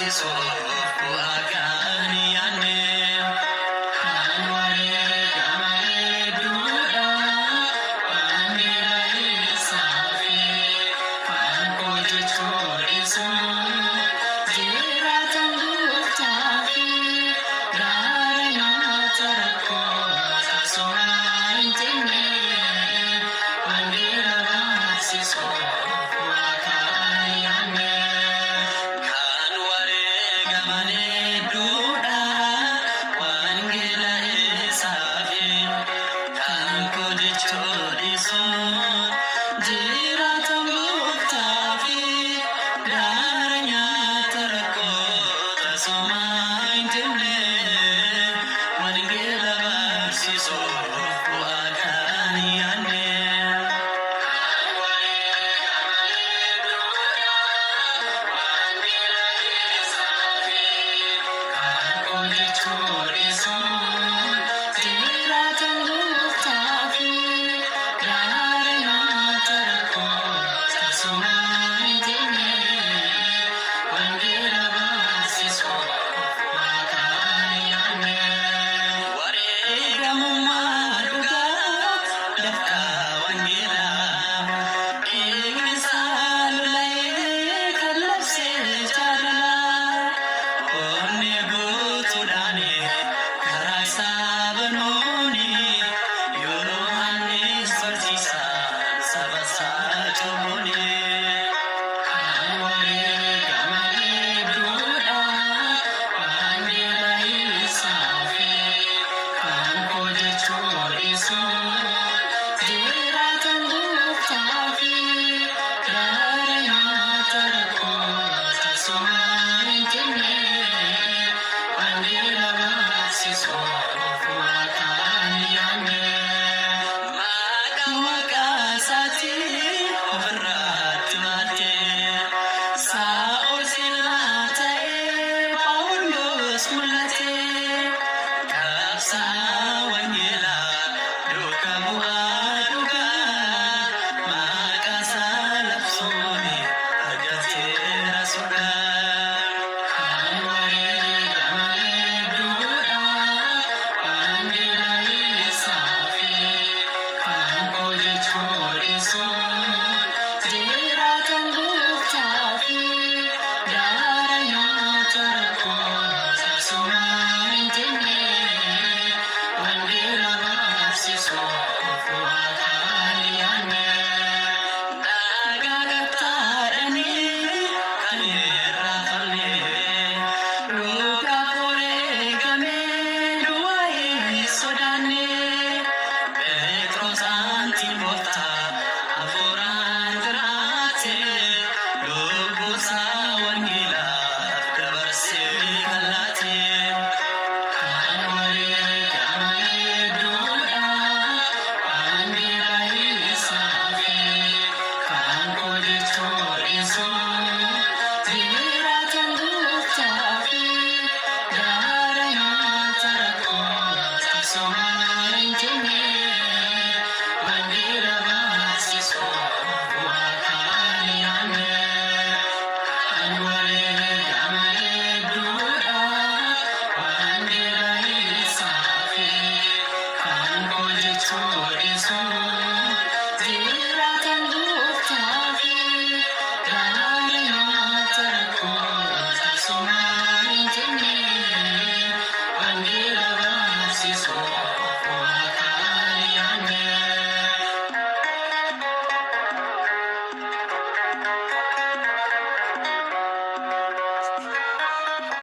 Barsiisuuf bu'aa kan hin yaadne. Kan wareegama hedduudha wangeela isaafi kan koo jechuu dhiisuun jiraatan gooftaafi gaara nyaata rakkoo tasuma hin jenne wangeela barsiisuuf bu'aa kan hin yaadne. Kan wareegaman hedduudha wangeela isaafi kan koo jechuu dhiisuun jiraatan gooftaafi gaara nyaata rakkoo tasuma hin jenne wangeela barsiisuuf bu'aa kan hin yaadne. Kan wareegaman hedduudha wangeela isaafi kan koo jechuu dhiisuun jiraatan gooftaafi gaara nyaata rakkoo tasuma hin jenne wangeela barsiisuuf bu'aa kan hin yaadne. Wareegamummaa dhugaa dafqaa wangeelaa dhiigni isaa lola'ee kan labsee jaalalaa onnee guutuudhaan karaa isaa banuuni Yohaannis barsiisaa saba isaa cuuphuuni. Kan wareegaman hedduudha wangeela isaafi kan koo jechuu dhiisuun jiraatan gooftaafi gaara nyaata rakkoo tasuma hin jenne wangeela barsiisuuf bu'aa kan hin yaadne. Maqaa maqaa isaatiin ofirratti baattee Saa'ol seenaa ta'ee Phaawulos mul'atee qabsaa wangeelaa duuka bu'aa dhugaa maqaa isaa labsuun argateera sodaa.